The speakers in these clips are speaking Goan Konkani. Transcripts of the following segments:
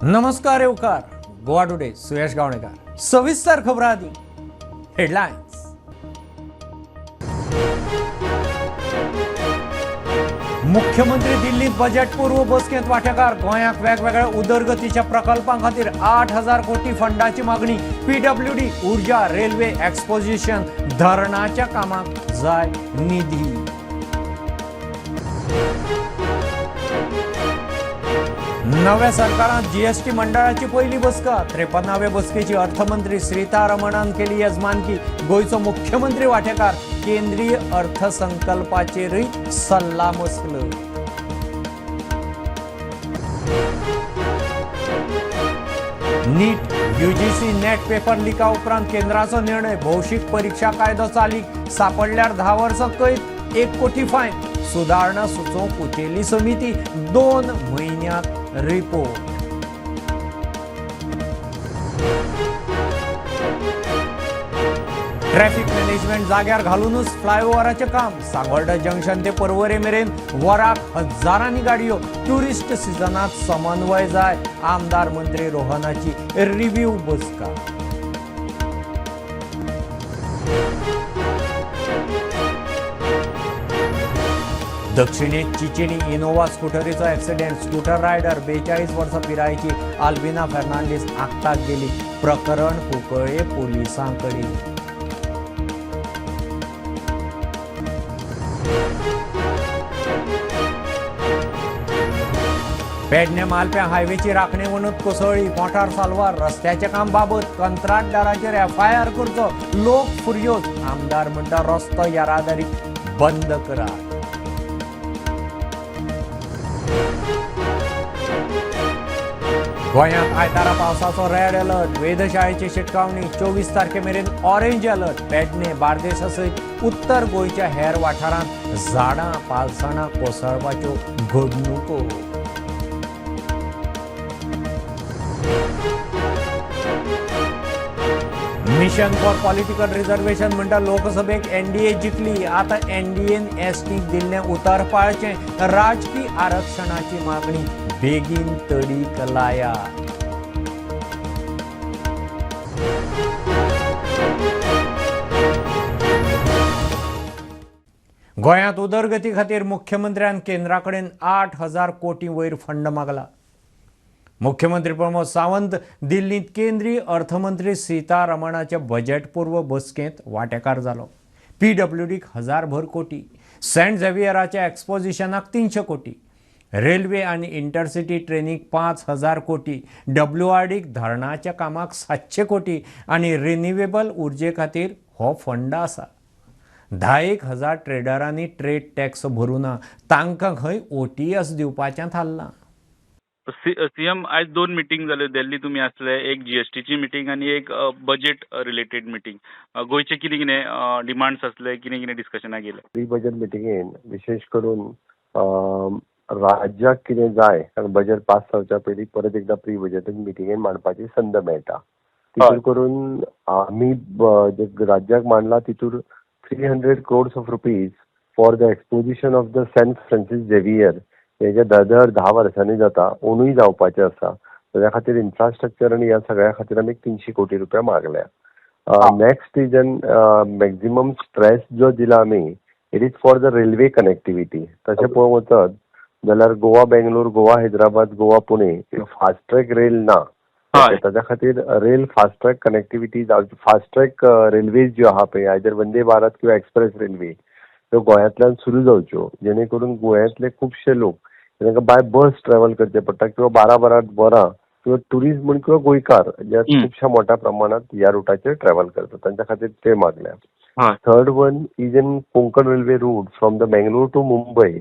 नमस्कार येवकार गोवा टुडे, सुयश गावणेकर. सविस्तर खबरां आदी हेडलायन्स. मुख्यमंत्री दिल्लीत बजेट पूर्व बसकेंत वांटेकार. गोंयाक वेगवेगळ्या उदरगतीच्या प्रकल्पां खातीर 8,000 कोटी फंडाची मागणी. पीडब्ल्यूडी, ऊर्जा, रेल्वे, एक्सपोजिशन, धरणाच्या कामाक जाय निधी. नव्या सरकारात जीएसटी मंडळाची पहिली बसका. 53व्या बसकेची अर्थमंत्री सीतारमणान केली यजमानकी. गोंयचो मुख्यमंत्री वांटेकार. केंद्रीय अर्थसंकल्पाचेरय सल्लामसलत. नीट यूजीसी नेट पेपर लिका उपरांत केंद्राचो निर्णय. भौशीक परीक्षा कायदो चालीक सापडल्यार 10 वर्सां कैद, 1 कोटी फायन. सुदारणा सुचोवंक उचेली समिती 2 म्हयन्यांत रिपोर्ट. ट्रॅफिक मॅनेजमेंट जाग्यार घालूनच फ्लायओव्हराचें काम. सांगोल्डा जंक्शन ते पर्वरे मेरेन वराक हजारांनी गाडयो. ट्युरिस्ट सिजनात समन्वय जाय. आमदार मंत्री रोहनाची रिव्ह्यू बसका. दक्षिणेत चिचिणी इनोवा स्कुटरीचो ॲक्सिडेंट. स्कूटर रायडर 42 वर्सां पिरायेची आल्बिना फर्नांडीस आक्ताक गेली. प्रकरण कुंकळे पोलिसां कडेन. पेडणे मालप्यां हायवेची राखणे वणत कोसळ्ळी. मोटार साल्वार. रस्त्याचें काम बाबत. कंत्राटदाराचेर एफआयआर करचो. लोक फुर्योज. आमदार म्हणटा रस्तो येरादारी बंद करात. गोंयांत आयतारा पावसाचो रेड अलर्ट. वेधशाळेची शिटकावणी. 24 तारखे मेरेन ऑरेंज अलर्ट. पेडणे, बार्देसा सयत उत्तर गोंयच्या हेर वाठारांत झाडां पालसणां कोसळपाच्यो घडणुको. मिशन फॉर पॉलिटिकल रिझर्वेशन म्हणटा लोकसभेक एनडीए जिखली. आतां एनडीएन एसटीक दिल्लें उतर पाळचें. राजकी आरक्षणाची मागणी बेगीन तडीक लाया. गोंयांत उदरगती खातीर मुख्यमंत्र्यान केंद्रा कडेन 8,000 कोटी वयर फंड मागला. मुख्यमंत्री प्रमोद सावंत दिल्लींत केंद्रीय अर्थमंत्री सीतारमणाच्या बजेट पूर्व बसकेंत वांटेकार जालो. पीडब्ल्यूडीक 1000 कोटी, सेंट झेवियराच्या एक्सपोजिशनाक 300 कोटी, रेल्वे आनी इंटरसिटी ट्रेनीक 5,000 कोटी, डब्ल्यूआरडीक धरणाच्या कामाक 700 कोटी आनी रिन्युएबल उर्जे खातीर हो फंड आसा. 10,000 ट्रेडरांनी ट्रेड टॅक्स भरूं ना, तांकां खंय ओटीएस दिवपाचें थारलां. सीएम आयज 2 मिटींग जाल्यो दिल्ली तुमी आसले, एक जीएसटीची मिटींग आनी एक बजेट रिलेटेड मिटींग. गोंयचे कितें कितें डिमांड्स आसले, कितें कितें डिस्कशनाक येयलें? प्री बजेट मिटिंगेन विशेश करून राज्याक कितें जाय, कारण बजेट पास जावच्या पयलीं परत एकदां प्री बजेट मिटिंगेन मांडपाची संद मेळटा. तितूर करून आमी जे राज्याक मांडला तितूर 300 crores of rupees for the exposition of the Saint Francis Xavier, हे जे दर 10 वर्सांनी जाता, अंदूय जावपाचें आसा. ताज्या खातीर इन्फ्रास्ट्रक्चर आनी ह्या सगळ्या खातीर आमी 300 कोटी रुपया मागल्या. Next is an maximum stress जो दिला आमी, it is for the railway connectivity. तशें पळोवंक वचत जाल्यार Goa Bangalore, Goa Hyderabad, Goa Pune fast track rail ना. ताज्या खातीर rail fast track connectivity, fast track railways ज्यो आहा पळय, आयदर वंदे भारत किंवा एक्सप्रेस रेल्वे, त्यो गोंयांतल्यान सुरू जावच्यो, जेणे करून गोंयांतले खुबशे लोक तांकां बाय बस ट्रॅव्हल करचें पडटा किंवा 12-12 वरां किंवा ट्युरिस्ट म्हूण किंवा गोंयकार जे खुबश्या मोठ्या प्रमाणात ह्या रुटाचेर ट्रॅव्हल करतात, तांच्या खातीर ते मागल्या. Third one is in Konkan railway route from the Mangalore to Mumbai.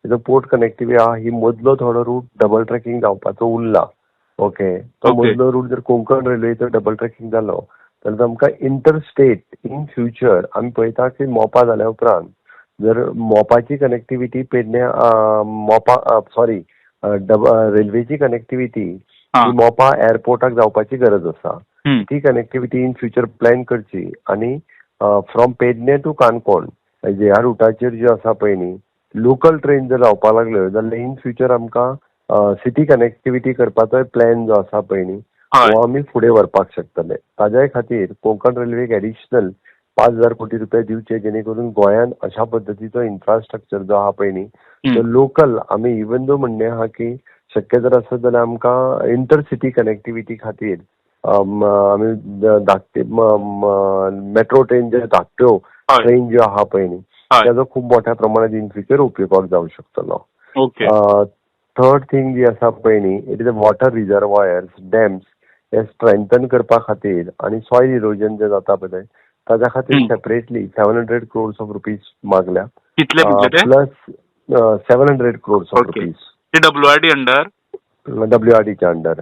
तेजो पोर्ट कनेक्टिविटी आहा, ही मदलो थोडो रूट डबल ट्रॅकिंग जावपाचो उरला. ओके, तो मदलो रूट जर कोंकण रेल्वेचो डबल ट्रॅकिंग जालो जाल्यार आमकां इंटर स्टेट इन फ्युचर आमी पळयता की मोपा जाल्या उपरांत जर मोपाची कनेक्टिविटी पेडण्या मोपा सॉरी रेल्वेची कनेक्टिविटी ही मोपा एअरपोर्टाक जावपाची गरज आसा. ती कनेक्टिविटी इन फ्युचर प्लॅन करची आनी फ्रॉम पेडणे टू काणकोण ह्या रुटाचेर ज्यो आसा पळय न्ही, लोकल ट्रेन जर जावपाक लागल्यो जाल्यार इन फ्युचर आमकां सिटी कनेक्टिविटी करपाचोय प्लॅन जो आसा पळय न्ही, हो आमी फुडें व्हरपाक शकतले. ताज्याय खातीर कोंकण रेल्वेक एडिशनल 5,000 कोटी रुपया दिवचे, जेणे करून गोंयांत अशा पद्दतीचो इन्फ्रास्ट्रक्चर जो आहा पळय न्ही, तो लोकल आमी इवन दो म्हणणें आहा की शक्य जर आसत जाल्यार आमकां इंटर सिटी कनेक्टिविटी खातीर आमी धाकटे मेट्रो ट्रेन ज्यो धाकट्यो ट्रेन ज्यो आहा पळय न्ही, ताजो खूब मोठ्या प्रमाणात इन फ्युचर उपयोगाक जावंक शकतलो. थर्ड थिंग जी आसा पळय न्ही, it is a water reservoirs, dams हे स्ट्रेंथन करपा खातीर आनी सॉयल इरोजन जे जाता पळय ताज्या खातीर separately 700 crores of rupees मागल्या. कितले म्हटले ते? Plus 700 crores of rupees. ते डब्ल्यूआरडी अंडर? डब्ल्यूआरडीच्या अंडर.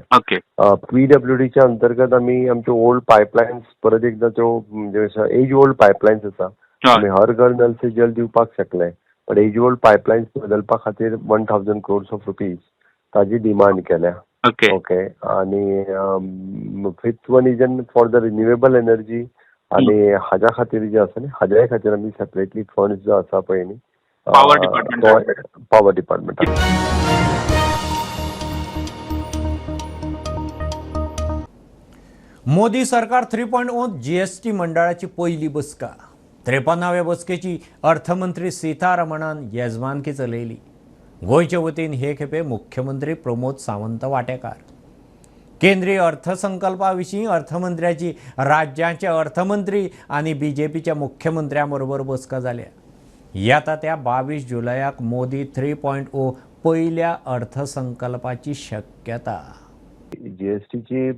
पीडब्ल्यूडीच्या अंतर्गत आमी आमच्यो ओल्ड पायपलायन्स परत एकदा त्यो, म्हणजे एज ओल्ड पायपलायन्स आसा, आमी हर घर नल से जल दिवपाक शकले, पण एज ओल्ड पायपलायन्स बदलपा खातीर 1000 क्रोर्स ऑफ रुपीज ताजी डिमांड केल्या. ओके, आणि fifth one is an for the renewable energy आणि हाज्या खातीर जे आसा न्ही, हाज्याय खातीर आमी सेपरेटली फंड्स जो आसा पळय न्ही, power department. Power department. Modi सरकार 3.0 जीएसटी मंडळाची पयली बसका. 53व्या बसकेची अर्थमंत्री सीतारमणान येजमानकी चलयली. गोंयचे वतीन हे खेपे मुख्यमंत्री प्रमोद सावंत वांटेकार. केंद्रीय अर्थसंकल्पा विशीं अर्थमंत्र्याची राज्यांचे अर्थमंत्री आनी बीजेपीच्या मुख्यमंत्र्यां बरोबर बसका जाल्या. येता त्या 22 जुलयाक मोदी 3.0 पयल्या अर्थसंकल्पाची शक्यता. जीएसटीची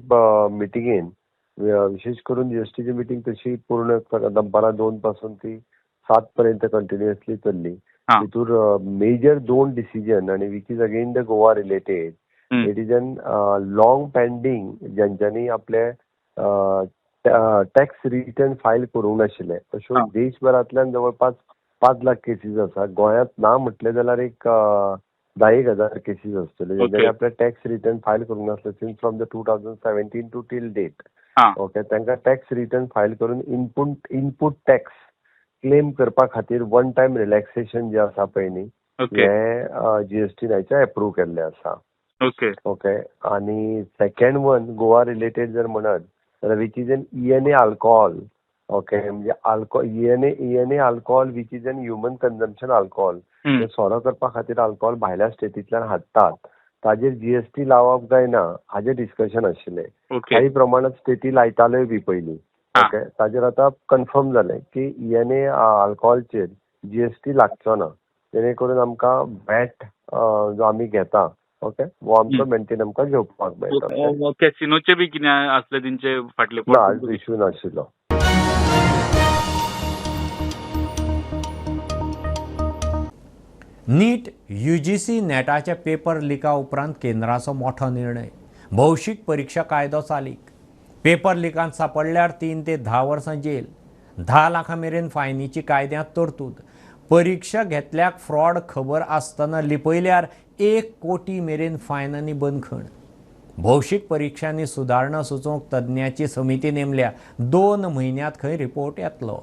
मिटिंगेन विशेष करून जीएसटीची मिटिंग तशी पूर्ण दनपारां 2 पासून ती 7 पर्यंत कंटिन्युअसली चल्ली. तितूर मेजर 2 डिसिजन आनी which is again the Goa related, it is an long pending, ज्यांच्यानी आपले टॅक्स रिटर्न फायल करूंक नाशिल्ले अश्यो देशभरांतल्यान जवळपास 5 लाख केसीस आसा. गोंयांत ना म्हटलें जाल्यार एक 10,000 केसीस आसतल्यो ज्यांच्यानी आपले टॅक्स रिटर्न फायल करूंक नासले since from the 2017 to till date. Okay, तांकां टॅक्स रिटर्न फायल करून इनपूट टॅक्स क्लेम करपा खातीर वन टायम रिलॅक्सेशन जे आसा पळय न्ही, हें जीएसटी नायच्या एप्रूव केल्लें आसा. ओके, आनी सेकंड वन गोवा रिलेटेड जर म्हणत जाल्यार which is an ENA alcohol. Okay, म्हणजे आल्को ENA alcohol which is an human consumption alcohol, सोरो करपा खातीर अल्कोहोल भायल्या स्टेटींतल्यान हाडटात, ताजेर जीएसटी लावप काय ना हाजेर डिस्कशन आशिल्लें. काही प्रमाणात स्टेटी लायताल्योय बी पयलीं. ओके, ताजेर आतां कन्फर्म जालें की ईएनए अल्कोहोलचेर जीएसटी लागचो ना, जेणे करून आमकां वॅट जो आमी घेता, ओके, वो आमचो मेंटेन आमकां घेवपाक मेळटा. कॅसिनोचे बी कितें आसले तेंचे फाटले? ना, इशू नाशिल्लो. नीट यूजीसी नेटाच्या पेपर लिका उपरांत केंद्राचो मोठो निर्णय. भौशीक परिक्षा कायदो चालीक. पेपर लिकांत सापडल्यार 3 ते 10 वर्सां जेल, 10 लाखां मेरेन फायनीची कायद्यांत तरतूद. परिक्षा घेतल्याक फ्रॉड खबर आसतना लिपयल्यार 1 कोटी मेरेन फायन आनी बंदखण. भौशीक परिक्षांनी सुदारणा सुचोवंक तज्ञाची समिती नेमल्या. 2 म्हयन्यांत खंय रिपोर्ट येतलो.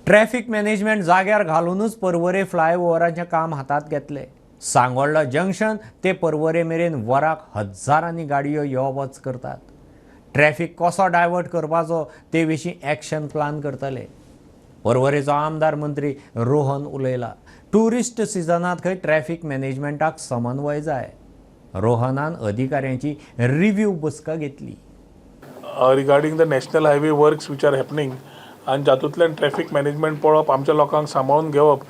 ट्रॅफिक मॅनेजमेंट जाग्यार घालूनच पर्वरे फ्लायओव्हराचें काम हातांत घेतलें. सांगोल्डा जंक्शन ते पर्वरे मेरेन वराक हजारांनी गाडयो यो वच करतात. ट्रॅफिक कसो डायवर्ट करपाचो ते विशीं एक्शन प्लान करतले. पर्वरेचो आमदार मंत्री रोहन उलयला. ट्युरिस्ट सिजनांत खंय ट्रॅफिक मॅनेजमेंटाक समन्वय जाय. रोहनान अधिकाऱ्यांची रिव्ह्यू बसका घेतली. Regarding the national highway works which are happening आनी जातूंतल्यान ट्रॅफिक मॅनेजमेंट पळोवप, आमच्या लोकांक सांबाळून घेवप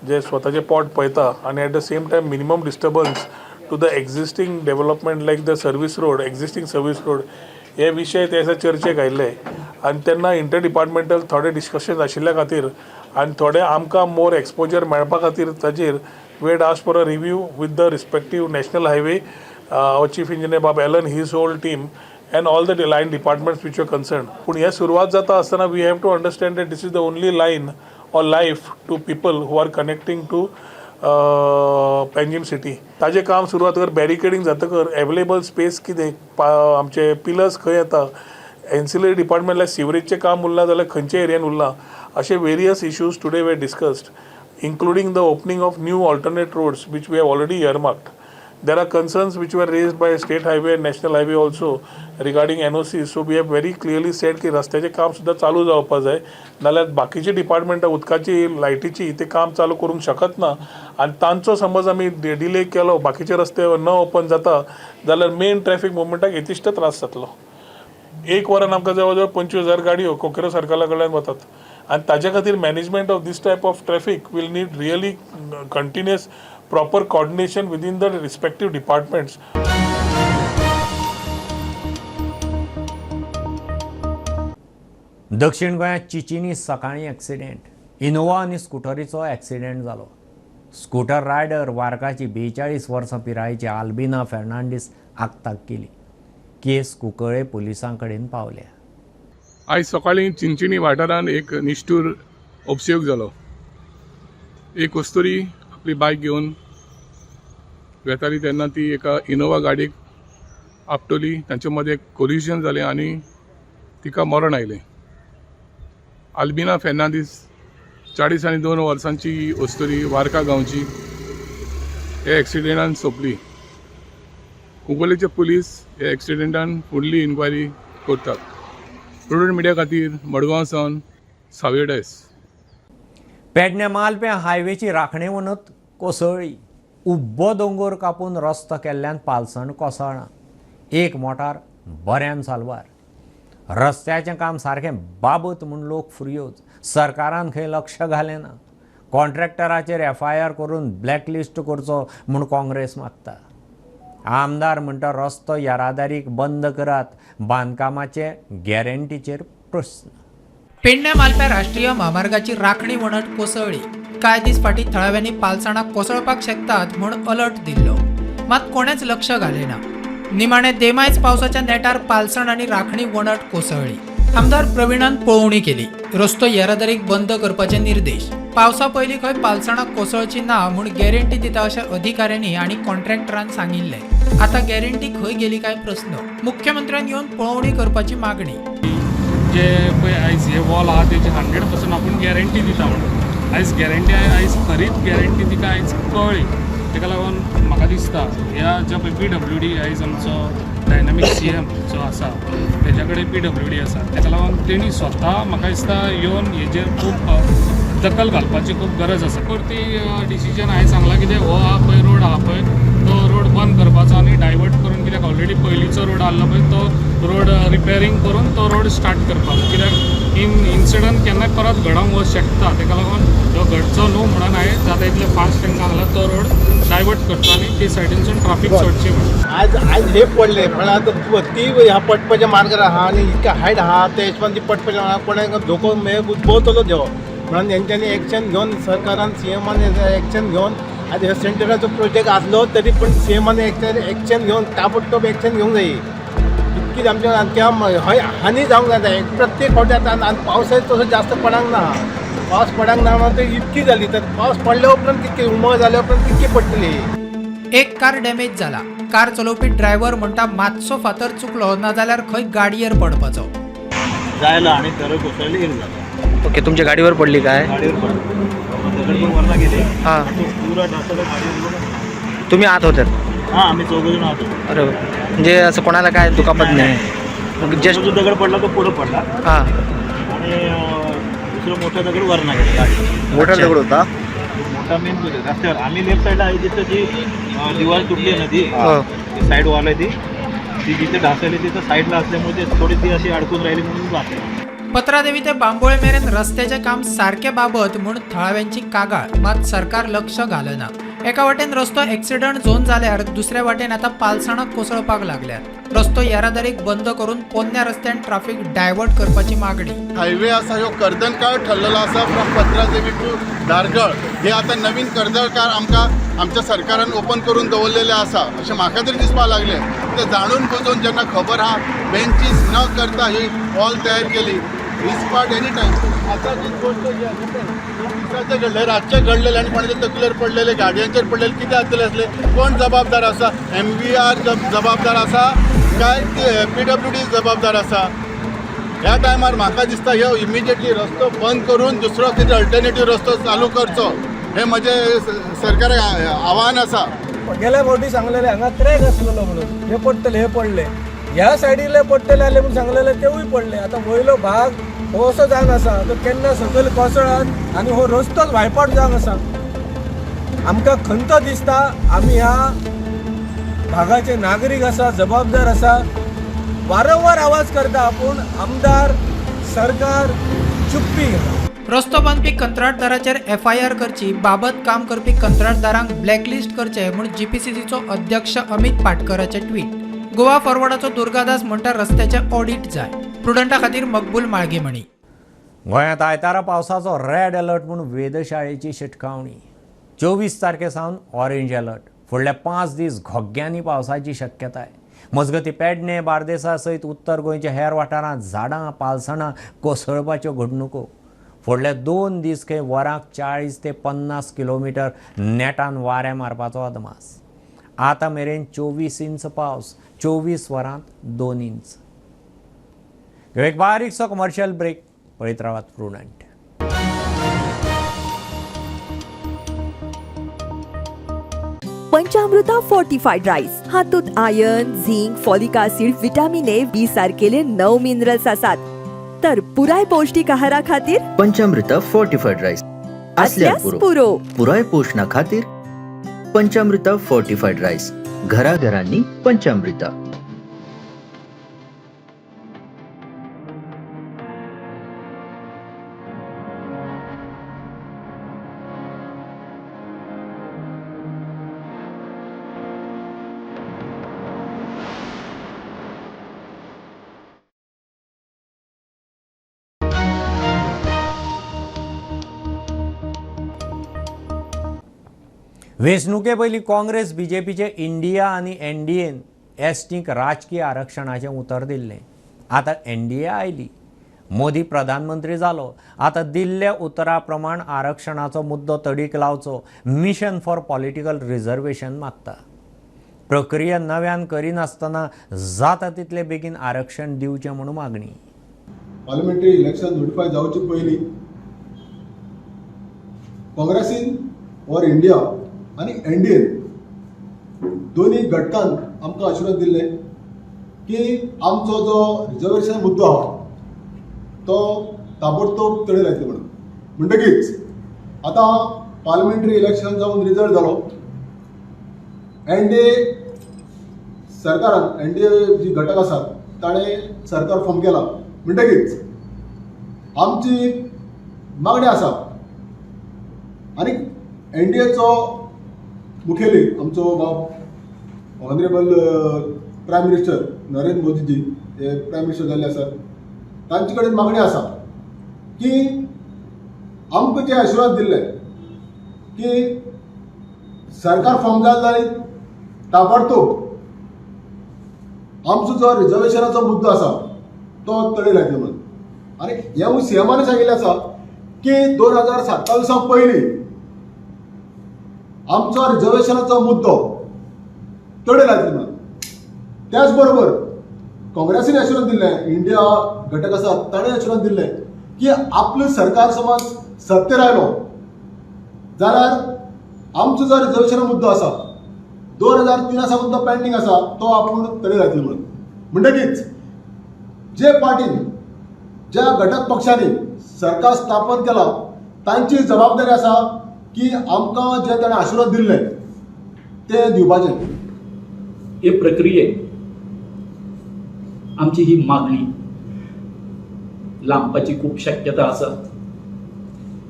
जे स्वताचें पोट पळयता आनी at the same time minimum disturbance to the existing development like the service road, existing service road, हे विशय ते दिसा चर्चेक आयिल्ले आनी तेन्ना इंटर डिपार्टमेंटल थोडे डिस्कशन आशिल्ल्या खातीर आनी थोडे आमकां मोर एक्सपोजर मेळपा खातीर ताजेर we had asked for a review with the respective national highway, our chief engineer Bob Allen, his whole team and all the line departments which are concerned. पूण हे सुरवात जाता आसतना we have to understand that this is the only line or life to people who are connecting to Panjim city. ताजें काम सुरवात कर, बॅरिकेडींग जातकर एवेलेबल स्पेस कितें, आमचे पिलर्स खंय येता, एन्सिलरी डिपार्टमेंटला सिवरेजचें काम उरलां जाल्यार खंयच्या एरियान उरलां, अशे various issues today were discussed, including the opening of new alternate roads which we have already earmarked. There are concerns which were raised by state highway and national highway also regarding NOC. So we have very clearly said की रस्त्याचें काम सुद्दां चालू जावपा जाय, नाल्यार बाकीची डिपार्टमेंटां उदकाची, लायटीची ते काम चालू करूंक शकत ना आनी तांचो समज आमी डिले केलो, बाकीचे रस्ते न ओपन जाता जाल्यार मेन ट्रॅफिक मुवमेंटाक येतिश्ट त्रास जातलो. एक वरान आमकां जवळ जवळ 25,000 गाडयो कोकेरो सर्कला कडल्यान वतात आनी ताजे खातीर management of this type of traffic will need really continuous proper coordination within the respective departments. दक्षिण गोंयांत चिंचिनी सकाळीं एक्सिडेंट. इनोवा आनी स्कुटरीचो एक्सिडेंट जालो. स्कुटर रायडर वार्काची 42 वर्सां पिरायेची आल्बिना फेर्नांडीस आक्ताक केली. केस कुंकळे पुलिसां कडेन पावल्या. आयज सकाळीं चिंचिणी वाठारांत एक निश्ठूर अपसयोग जालो. एक अस्तुरी आपली बायक घेवन वेताली तेन्ना ती एका इनोवा गाडयेक आपटली. तांचे मदें कोलिजन जालें आनी तिका मरण आयलें. आल्बिना फेर्नांदीस, 42 वर्सांची ही अस्तुरी, वार्का गांवची, हे एक्सिडेंटान सोंपली. कुंकळ्ळेचे पुलीस हे एक्सिडेंटान फुडली इन्क्वायरी करतात. प्रुडंट मिडिया खातीर मडगांव सावन सावय डायस. पेडण्या मालप्यां हायवेची राखणे वणत कोसळ्ळी. उब्बो दोंगोर कापून रस्तो केल्ल्यान पालसण कोसळ्ळां. एक मोटार बऱ्यान साल्वार. रस्त्याचें काम सारकें बाबत म्हूण लोक फुरयोज. सरकारान खंय लक्ष घालें ना. कॉन्ट्रॅक्टराचेर एफआयआर करून ब्लॅकलिस्ट करचो म्हूण काँग्रेस मागता. आमदार म्हणटा रस्तो येरादारीक बंद करात, बांदकामाचे गॅरंटीचेर प्रस्न. पेडण्या मालप्या राष्ट्रीय म्हामार्गाची राखणी वणट कोसळ्ळी. कांय दीस फाटीं थळाव्यांनी पालसणां कोसळपाक शकतात म्हूण अलर्ट दिल्लो, मात कोणेच लक्ष घालें ना. निमाणे देमायज पावसाच्या नेटार पालसण आनी राखणी वणट कोसळ्ळी. आमदार प्रवीणान पळोवणी केली. रस्तो येरादारीक बंद करपाचे निर्देश. पावसा पयलीं खंय पालसणां कोसळची ना म्हूण गॅरंटी दिता अशें अधिकाऱ्यांनी आनी कॉन्ट्रॅक्टरान सांगिल्लें. आतां गॅरंटी खंय गेली काय प्रस्न. मुख्यमंत्र्यान येवन पळोवणी करपाची मागणी. जे पळय आयज हे वॉल आहा तेजी 100% आपूण गॅरंटी दिता म्हणून आयज गॅरंटी, आयज खरीच गॅरंटी तिका आयज कळ्ळी. तेका लागून म्हाका दिसता ह्या ज्या पळय पीडब्ल्यूडी, आयज आमचो डायनामीक सीएम जो आसा तेज्या कडेन पीडब्ल्यूडी आसा, तेका लागून तेणी स्वता म्हाका दिसता येवन हेजेर खूब दखल घालपाची खूब गरज आसा. ती डिसिजन हांवें सांगलां कितें, हो आहा पळय रोड आहा पळय तो रोड बंद करपाचो आनी डायवर्ट करून, कित्याक ऑलरेडी पयलींचो रोड आहलो पळय तो रोड रिपेरींग करून तो रोड स्टार्ट करपाक, कित्याक इन इन्सिडंट केन्नाय परत घडोवंक वच शकता. तेका लागून तो घडचो न्हू म्हणून हांवें जाता इतले फास्ट तांकां सांगलां तो रोड डायवर्ट करचो आनी ते सायडीनसून ट्राफीक सोडची म्हणून. आज आज हे पडले पण आतां ती ह्या पडपाच्या मार्गार आहा आनी इतके हायट आहा त्या हिशोबान ती पडपाच्या मार्गार कोणाक धोको उद्भवतलो देव म्हणून तेंच्यांनी एक्शन घेवन सरकारान सीएमान एक्शन घेवन आज ह्या सेंटराचो प्रोजेक्ट आसलो तरी पण सीएमान एक्शन घेवन ताबडतोब एक्शन घेवंक जाय. इतकीच आमच्या त्या हय हानी जावंक जाय प्रत्येक फावटी. आतां आनी पावसाय तसो जास्त पडूंक ना, पावस पडूंक ना म्हणून ते इतकी जाली तर पावस पडल्या उपरांत कितके उमळ जाल्या उपरांत कितकी पडटली. एक कार डॅमेज जाला. कार चलोवपी ड्रायव्हर म्हणटा मातसो फातर चुकलो ना जाल्यार खंय गाडयेर पडपाचो. जायला आणि दरड कोसळली, एक झाला. ओके, तुमच्या गाडीवर पडली काय? गाडीवर पडली, दगड पण वरला गेले. हां. तो पुरा ढासळला गाडीवर. तुम्ही आत होतात? हा, आम्ही चौघजण आहोत. अरे, म्हणजे असं कोणाला काय दुखापत नाही? मग जस्ट जो दगड पडला तो पुढं पडला हां. आणि दुसरं मोठा दगड वरना गेला गाडी. मोठा दगड होता मोठा मेन रस्त्यावर. आम्ही लेफ्ट साईडला आहे जिथं जी दिवार तुटली आहे ना ती हो. साईड वॉल आहे ती, ती जिथे ढासळली तिथं साईडला असल्यामुळे ते थोडी ती अशी अडकून राहिली म्हणून वाचली. पत्रादेवी ते बांबोळे मेरेन रस्त्याचें काम सारकें बाबत म्हूण थळाव्यांची कागाळ, मात सरकार लक्ष घालना. एका वाटेन रस्तो एक्सिडंट झोन जाल्यार दुसऱ्या वाटेन आतां पालसणां कोसळपाक लागल्यात. रस्तो येरादारीक बंद करून पोन्न्या रस्त्यान ट्राफीक डायवर्ट करपाची मागणी. हायवे आसा ह्यो कर्दनकाळ ठरलेलो आसा फ्रॉम पत्रादेवी टू धारगळ. हे आतां नवीन कर्दळकाळ आमकां आमच्या सरकारान ओपन करून दवरलेलें आसा अशें म्हाका तरी दिसपाक लागलें. ते जाणून बुजून जेन्ना खबर आहा बेंचीस न करता ही वॉल तयार केली इस्पाट एनी टायम. आतां जी गोश्ट जी आसा दिसाचें घडलें, रातचें घडलेलें आनी कोणाच्या तकलेर पडलेलें, गाडयांचेर पडलेलें, कितें जातलें आसलें? कोण जबाबदार आसा? एमवीआर जबाबदार आसा काय पीडब्ल्यूडी जबाबदार आसा? ह्या टायमार म्हाका दिसता ह्यो इमिजिएटली रस्तो बंद करून दुसरो कितें अल्टरनेटीव रस्तो चालू करचो, हें म्हजें सरकाराक आव्हान आसा. गेल्या फावटी सांगलेले हांगा क्रॅक आसलेलो म्हणून हे पडटले, हे पडले, ह्या सायडीले पडटले आसले म्हूण सांगलेले तेवूय पडले. आतां वयलो भाग हो असो जावन आसा तो केन्ना सकयल कोसळत आनी हो रस्तोच वायपाट जावन आसा. आमकां खंत दिसता, आमी ह्या भागाचे नागरीक आसा, जबाबदार आसा, वारंवार आवाज करता पूण आमदार सरकार चुप्पी. रस्तो बांदपी कंत्राटदाराचेर एफआयआर करची, बाबत काम करपी कंत्राटदारांक ब्लॅकलिस्ट करचे म्हूण जीपीसीसीचो अध्यक्ष अमित पाटकराचे ट्वीट. गोवा फॉरवर्डाचो दुर्गादास म्हणटा रस्त्याचें ऑडिट जाय. प्रुडंटा खातीर मकबूल माळगेमणी. गोंयांत आयतारा पावसाचो रेड अलर्ट म्हूण वेधशाळेची शिटकावणी. 24 तारखे सावन ऑरेंज अलर्ट. फुडल्या 5 दीस घोग्यांनी पावसाची शक्यताय. मजगती पेडणे, बार्देसा सयत उत्तर गोंयच्या हेर वाठारांत झाडां पालसणां कोसळपाच्यो घडणुको. फुडले 2 दीस खंय वराक 40 ते 50 किलोमिटर नेटान वारें मारपाचो अदमास. आतां मेरेन 24 इंच पावस, 24 वरांत 2 इंच. एक बारीकसो कमर्शियल ब्रेक. पळयत रावात प्रुडंट. पंचामृता फोर्टिफाईड राईस हातूंत iron, zinc, folic acid, vitamin A, B सारकेले 9 मिनरल्स आसात. तर पुराय पौष्टिक आहारा खातीर पंचामृता फोर्टिफाईड राईस असल्यास पुरो. पुराय पोषणा खातीर पंचामृता फोर्टिफाईड राईस, घराघरांनी पंचामृता. वेंचणुके पयलीं काँग्रेस बीजेपीचे इंडिया आनी एनडीएन एसटींक राजकीय आरक्षणाचें उतर दिल्लें. आतां एनडीए आयली, मोदी प्रधानमंत्री जालो. आतां दिल्ल्या उतरा प्रमाण आरक्षणाचो मुद्दो तडीक लावचो, मिशन फॉर पॉलिटिकल रिझर्वेशन मागता. प्रक्रिया नव्यान करिनासतना जाता तितले बेगीन आरक्षण दिवचें म्हूण मागणी. पार्लमेंटरी इलेक्शन नोटिफाय जावचे पयलीं काँग्रेसीन ऑर इंडिया आनी एनडीएन दोन्ही घटकान आमकां आश्वासन दिल्लें की आमचो जो रिजर्वेशन मुद्दो आहा तो ताबडतोब तडे लायतले म्हणून. म्हणटकीच आतां पार्लमेंटरी इलेक्शन जावन रिजल्ट जालो, एनडीए सरकारान, एनडीए जी घटक आसात ताणें सरकार फॉर्म केलां. म्हणटकीच आमची मागणी आसा आनी एनडीएचो मुखेली आमचो बाब ऑनरेबल प्रायम मिनिस्टर नरेंद्र मोदीजी हे प्रायम मिनिस्टर जाल्ले आसात, तांचे कडेन मागणी आसा की आमकां जें आश्वासन दिल्लें की सरकार फॉर्म जालें जाल्यार ताबडतोब आमचो जो रिजर्वेशनाचो मुद्दो आसा तो तडे लायतलो म्हणून. आनी हें सीएमान सांगिल्लें आसा की 2027 पयलीं आमचो रिजर्वेशनाचो मुद्दो तडे लायतले म्हणून. त्याच बरोबर काँग्रेसीन आश्वासन दिल्लें, इंडिया घटक आसा ताणें आश्वासन दिल्लें की आपलें सरकार समज सत्तेर आयलो जाल्यार आमचो जो रिजर्वेशना मुद्दो आसा 2003 सावन तो पेंडींग आसा तो आपूण तडे लायतले म्हणून. म्हणटकीच जे पार्टीन, ज्या घटक पक्षांनी सरकार स्थापन केलां तांची जबाबदारी आसा की आमकां जें ताणें आश्वासन दिल्लें तें दिवपाचें. हे प्रक्रियेत आमची ही मागणी लांबपाची खूब शक्यता आसा,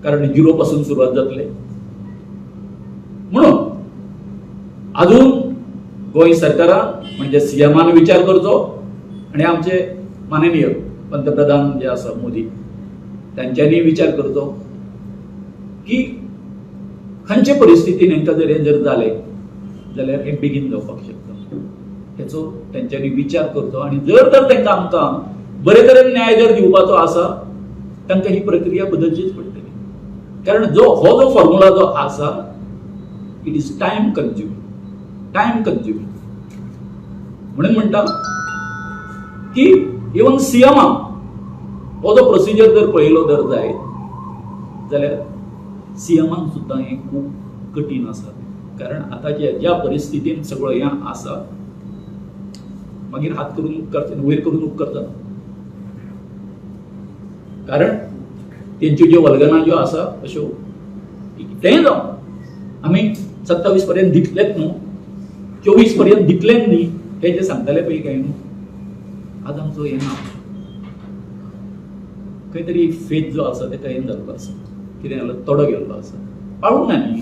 कारण झिरो पासून सुरवात जातले. म्हणून अजून गोंय सरकारान म्हणजे सीएमान विचार करचो आनी आमचे माननीय पंतप्रधान जे आसा मोदी तांच्यांनी विचार करचो की खंयचे परिस्थितीन हेंकां जर हें जर जालें जाल्यार हें बेगीन जावपाक शकता, हेचो तेंच्यांनी विचार करचो. आनी जर तर तांकां आमकां बरे तरेन न्याय जर दिवपाचो आसा तांकां ही प्रक्रिया बदलचीच पडटली, कारण जो हो जो फॉर्मुला जो आसा it is time consuming, time consuming. म्हणून म्हणटा की इवन सीएमान हो जो प्रोसिजर जर पळयलो जर जायत जाल्यार सीएमान सुद्दां हें खूब कठीण आसा. कारण आतांच्या ज्या परिस्थितीन सगळो हें आसा, मागीर हात करून उपकारचे, वयर करून उपकारता, कारण तेंच्यो ज्यो वल्गना ज्यो आसा अश्यो कितेंय जावं आमी 27 पर्यंत दितलेच न्हू, 24 पर्यंत दितलेच न्ही, हे जे सांगताले पळय काय न्हू, आज आमचो हें ना, खंय तरी फेथ जो आसा तेका हें जाल्लो आसा, कितें जालो तोडो गेल्लो आसा, पाळूंक ना न्ही,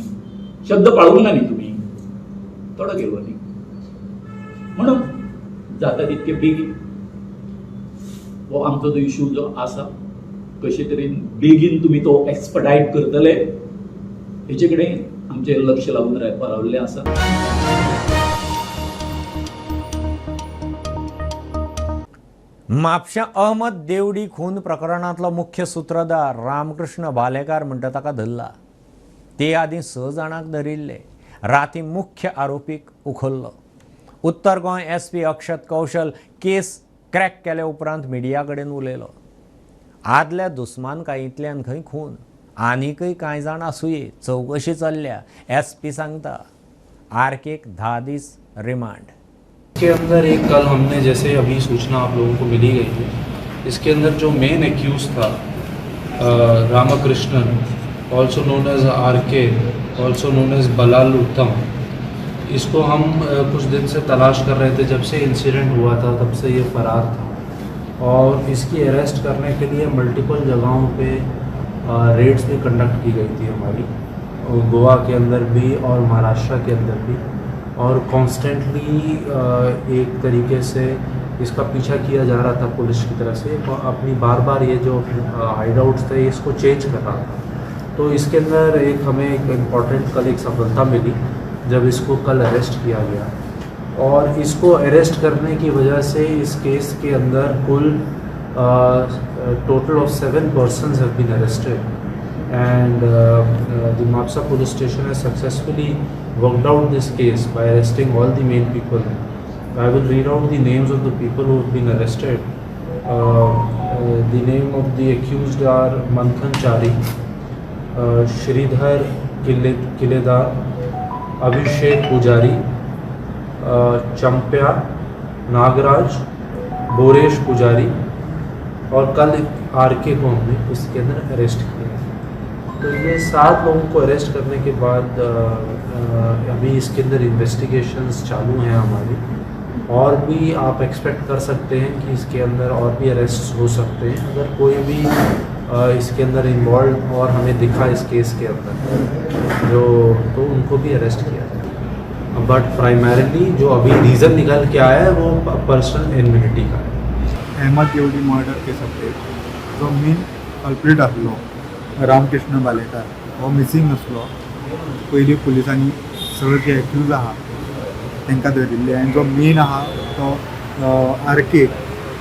शब्द पाळूंक ना न्ही तुमी, तोडो गेलो न्ही, म्हणून जाता तितके बेगीन हो आमचो जो इशू जो आसा कशे तरेन बेगीन तुमी तो एक्सपडायट करतले हेचे कडेन आमचें लक्ष लागून रावल्लें आसा. म्हापशा अहमद देवडी खून प्रकरणांतलो मुख्य सूत्रधार रामकृष्ण भालेकार म्हणटा ताका धरला. ते आदीं 6 जाणांक धरिल्ले. राती मुख्य आरोपीक उखल्लो. उत्तर Goa SP Akshat Kaushal case crack केले उपरांत मिडिया कडेन उलयलो. आदल्या दुस्मानकायेंतल्यान खंय खून, आनीकय कांय जाण आसुये, चवकशी चल्ल्या, एसपी सांगता. आरकेक 10 दीस रिमांड. इसके अंदर एक कल हमने जैसे अभी सूचना आप लोगों को मिली गई है, इसके अंदर जो मेन एक्यूज था Ramakrishnan, also known as R K, also known as Balal Uttam, इसको हम कुछ दिन से तलाश कर रहे थे। जब से इंसिडेंट हुआ था तब से ये फ़रार था और इसकी अरेस्ट करने के लिए मल्टीपल जगहों पे रेड्स भी कंडक्ट की गई थी हमारी, और गोवा के अंदर भी और महाराष्ट्र के अंदर भी, और कॉन्स्टेंटली एक तरीके से इसका पीछा किया जा रहा था पुलिस की तरफ से। अपनी बार बार ये जो हाइड आउट्स थे इसको चेंज कर रहा था। तो इसके अंदर एक हमें एक इम्पॉर्टेंट कल एक सफलता मिली जब इसको कल अरेस्ट किया गया, और इसको अरेस्ट करने की वजह से इस केस के अंदर कुल total of 7 persons have been arrested and the Mapusa police station has successfully worked out this case by arresting all the main people. I will read out the names of the people who have been arrested. The name of the accused are Manthan Chari, Shridhar Kiledar, Abhishek Pujari, Champya, Nagraj, Boresh Pujari और कल आरके को हमने इसके अंदर अरेस्ट किया। तो ये 7 लोगों को अरेस्ट करने के बाद अभी इसके अंदर इन्वेस्टिगेशंस चालू हैं हमारी, और भी आप एक्सपेक्ट कर सकते हैं कि इसके अंदर और भी अरेस्ट हो सकते हैं अगर कोई भी इसके अंदर इन्वॉल्व और हमें दिखा इस केस के अंदर जो, तो उनको भी अरेस्ट किया जाए। बट प्राइमरीली जो अभी रीज़न निकल के आया है वो पर्सनल इम्यूनिटी का है। अहमद देवडी मर्डर केस अपडेट जो मेन कल्प्रीट आसलो रामकृष्ण भालेकार हो मिसिंग आसलो। पयलीं पुलिसांनी सगळे जे एक्यूज आहा तांकां धरिल्ले आनी जो मेन आहा तो आर के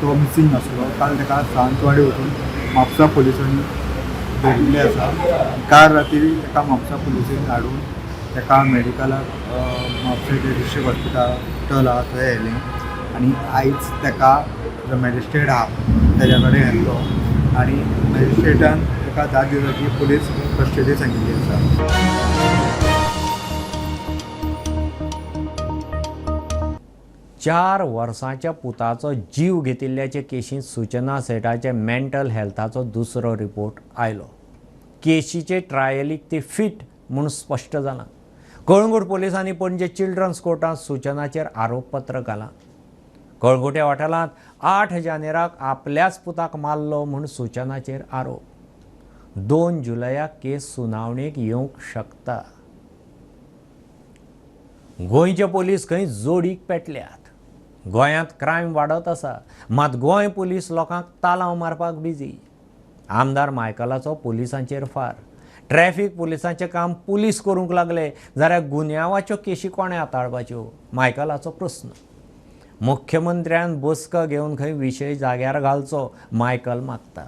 तो मिसिंग आसलो। काल ताका सावंतवाडी वचून म्हापसा पुलिसांनी धरिल्ले आसा। काल राती ताका म्हापसा पुलिसेन हाडून ताका मेडिकलाक म्हापशें डिस्ट्रिक्ट हॉस्पिटल आहा थंय व्हेलें आनी आयज ताका जो मॅजिस्ट्रेट आहा तेज्या कडेन व्हेल्लो आनी मॅजिस्ट्रेटान ताका 10 दिसांची पुलीस कस्टडी सांगिल्ली आसा। चार वर्सांच्या पुताचो जीव घेतिल्ल्याचे केशींत सूचना सेठाचे मेंटल हेल्थाचो दुसरो रिपोर्ट आयलो. केशीचे ट्रायलीक ती फिट म्हूण स्पश्ट जालां. कळंगूट पोलिसांनी पणजे चिल्ड्रन्स कोर्टांत सूचनाचेर आरोपपत्र घालां. कळंगुट्या वाठारांत 8 जानेराक आपल्याच पुताक मारलो म्हूण सूचनाचेर आरोप. 2 जुलयाक केस सुनावणेक येवंक शकता. गोंयचे पोलीस खंय जोडीक पेटल्यात. गोंयांत क्रायम वाडत आसा, मात गोंय पोलीस लोकांक तालांव मारपाक बिजी. आमदार मायकलाचो पोलिसांचेर फार. ट्रॅफिक पोलिसांचें काम पुलीस करूंक लागले जाल्यार गुन्यांवाच्यो केशी कोणें हाताळपाच्यो, मायकलाचो प्रस्न. मुख्यमंत्र्यान बसका घेवन खंय विशय जाग्यार घालचो, मायकल मागता.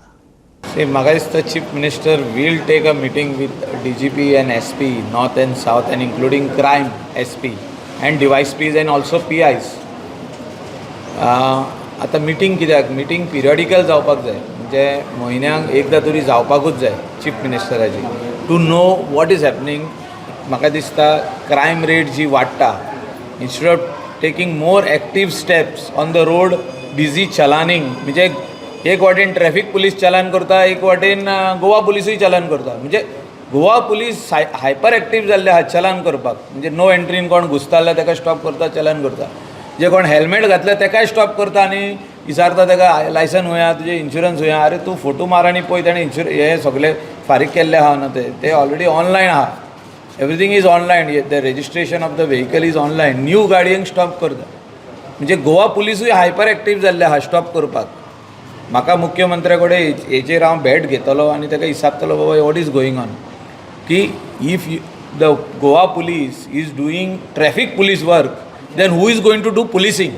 म्हाका दिसता chief minister will take a meeting with DGP and SP north and south and including crime SP and DySPs and also PIs. आतां मिटींग कित्याक, मिटींग पिरियडिकल जावपाक जाय, म्हणजे म्हयन्याक एकदां तरी जावपाकूच जाय chief मिनिस्टराची, to know what is happening, म्हाका दिसता क्रायम रेट जी वाडटा, instead of taking more active steps on the road, busy chalaning, म्हणजे एक वाटेन ट्रॅफिक पुलीस चलान करता, एक वाटेन गोवा पुलिसूय चलान करता. म्हणजे गोवा पुलीस हायपर एक्टीव जाल्ले आहा चलान करपाक. म्हणजे नो एंट्रीन कोण घुसता जाल्यार ताका स्टॉप करता, चलान करता. जे कोण हेल्मेट घातले ताकाय स्टॉप करता आनी विचारता ताका लायसन खंय आहा, तुजें इन्शुरन्स खंय आहा. अरे तूं फोटो मार आनी पळय ताणें इन्शुरन्स हे सगळे फारीक केल्ले आहा न्हू, ते ऑलरेडी ऑनलायन आहा. Everything is online, the registration of the vehicle is online. New गाडयेंक stop करता. म्हणजे गोवा पुलिसूय हायपर एक्टीव जाल्ले आहा स्टॉप करपाक. म्हाका मुख्यमंत्र्या कडेन हेचेर हांव भेट घेतलो आनी ताका विचारतलो, बाबा what is going on, की if the Goa police is doing traffic police work, then who is going to do policing?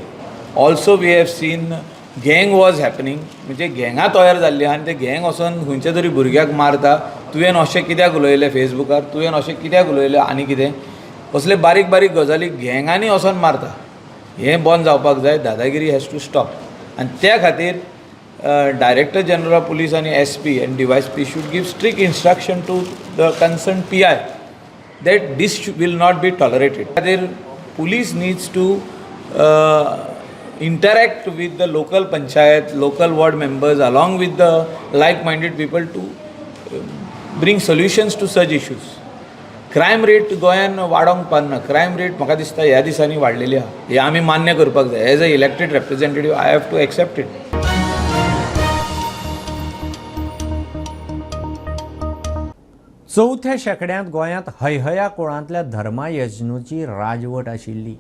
Also we have seen gang was happening. म्हणजे गँगां तयार जाल्ली आहा आनी ते गँग वचोन खंयच्या तरी भुरग्याक मारता. तुवें अशें कित्याक उलयलें फेसबुकार, तुवें अशें कित्याक उलयलें, आनी कितें असले बारीक बारीक गजाली गँगांनी वचोन मारता. हें बंद जावपाक जाय. दादागिरी हॅज टू स्टॉप. आनी त्या खातीर डायरेक्टर जनरल ऑफ पुलीस आनी SP and DySP should give strict instruction to the concern PI that this will not be tolerated. खातीर police needs to interact with the local panchayat, local ward members, along with the like-minded people to bring solutions to such issues. Crime rate गोंयान वाडोंक पारना. क्रायम रेट म्हाका दिसता ह्या दिसांनी वाडलेली आहा, हें आमी मान्य करपाक जाय. As a elected representative I have to accept it. चवथ्या शेंकड्यांत गोंयांत हैहया कुळांतल्या धर्मायजनूची राजवट आशिल्ली.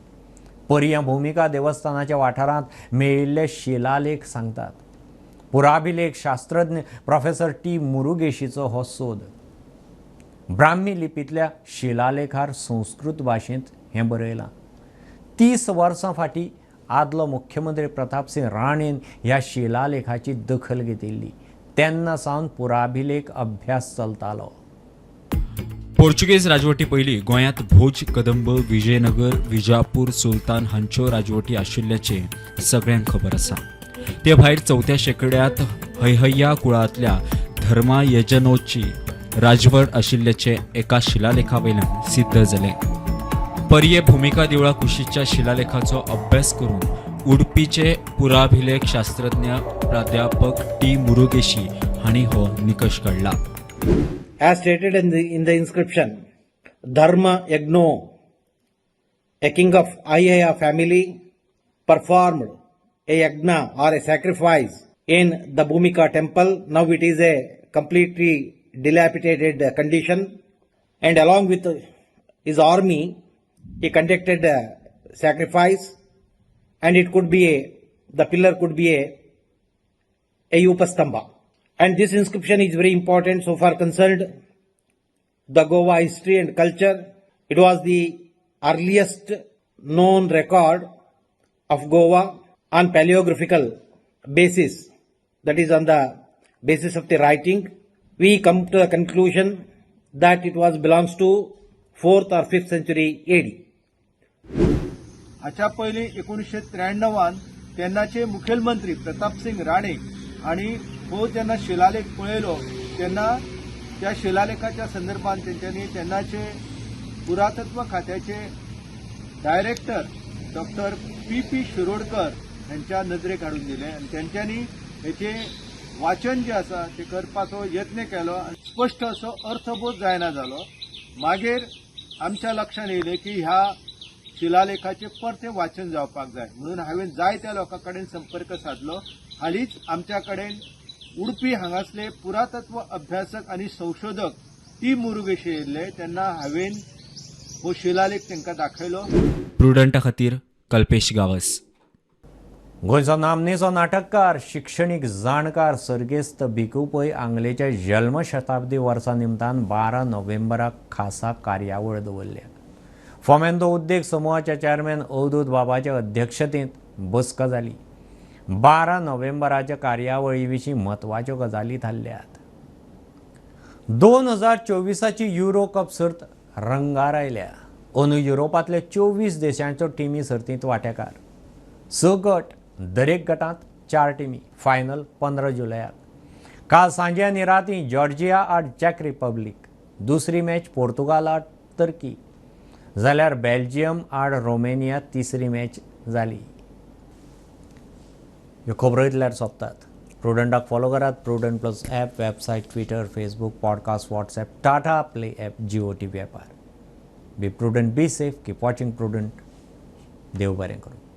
पर्यां भुमिका देवस्थानाच्या वाठारांत मेळिल्ले शिलालेख सांगतात. पुराभिलेख शास्त्रज्ञ प्रोफेसर टी मुरुगेशीचो हो सोद. ब्राह्मी लिपींतल्या शिलालेखार संस्कृत भाशेंत हें बरयलां. 30 वर्सां फाटीं आदलो मुख्यमंत्री प्रतापसिंह राणेन ह्या शिलालेखाची दखल घेतिल्ली. तेन्ना सावन पुराभिलेख अभ्यास चलतालो. पोर्चुगेज राजवटी पयलीं गोंयांत भोज, कदंब, विजयनगर, विजापूर, सुलतान हांच्यो राजवटी आशिल्ल्याचें सगळ्यांक खबर आसा. ते भायर चवथ्या शेंकड्यांत हैहय्या कुळांतल्या धर्मायजनोची राजवट आशिल्ल्याचें एका शिलालेखा वयल्यान सिद्ध जालें. पर्ये भुमिका देवळा कुशीच्या शिलालेखाचो अभ्यास करून उडपीचे पुराभिलेख शास्त्रज्ञ प्राध्यापक टी मुरुगेशी हांणी हो निकश काडला. As stated in the inscription, Dharma Yagno, a king of Ayaya family, performed a yagna or a sacrifice in the Bhumika temple. Now it is a completely dilapidated condition, and along with his army, he conducted a sacrifice, and it could be the pillar could be a Upastamba. And this inscription is very important so far concerned the Goa history and culture. It was the earliest known record of Goa on paleographical basis, that is on the basis of the writing. We come to the conclusion that it was belongs to 4th or 5th century AD. हाच्या पयलीं 1993 तेन्नाचे मुखेलमंत्री प्रतापसिंग राणे हांणी हो जेन्ना शिलालेख पळयलो तेन्ना त्या शिलालेखाच्या संदर्भात तेंच्यांनी तेन्नाचे पुरातत्व खात्याचे डायरेक्टर डॉक्टर पी शिरोडकर हांच्या नजरेक हाडून दिलें आनी तेंच्यांनी हेचें वाचन जें आसा तें करपाचो यत्न केलो आनी स्पश्ट असो अर्थबोध जायना जालो. मागीर आमच्या लक्षांत येयलें की ह्या शिलालेखाचें परतें वाचन जावपाक जाय म्हणून हांवें जायत्या लोकां कडेन संपर्क सादलो. हालींच आमच्या कडेन उडपी हांगासले पुरातत्व अभ्यासक आनी संशोधक टी मुरुगेशी येयल्ले तेन्ना हांवें हो शिलालेख तांकां दाखयलो. प्रुडंटा खातीर कल्पेश गावस. गोंयचो नामनेचो नाटककार, शिक्षणीक जाणकार सर्गेस्त भिकू पै आंगलेच्या जल्मशताब्दी वर्सा निमतान 12 नोव्हेंबराक खासा कार्यावळ दवरल्या. फोमेंदो उद्देग समुहाच्या चॅरमॅन अवधूत बाबाच्या अध्यक्षतेंत बसका जाली. 12 नोव्हेंबराच्या कार्यावळी विशीं म्हत्वाच्यो गजाली थारल्यात. 2024ची युरो कप सर्त रंगार आयल्या. अंदू युरोपांतल्या 24 देशांच्यो टिमी सर्तींत वांटेकार. 6 गट, दरेक गटांत 4 टिमी. फायनल 15 जुलयाक. काल सांजे आनी राती जॉर्जिया आड चॅक रिपब्लीक, दुसरी मॅच पोर्तुगाल आड तुर्की, जाल्यार बेल्जियम आड रोमेनिया तिसरी मॅच जाली. ह्यो खबरो इतल्यार सोंपतात. प्रुडंटाक फॉलो करात. Prudent plus app, website, Twitter, Facebook, podcast, WhatsApp, Tata Play app, Jio TV ॲपार. Be prudent, be safe, keep watching Prudent. देव बरें करूं.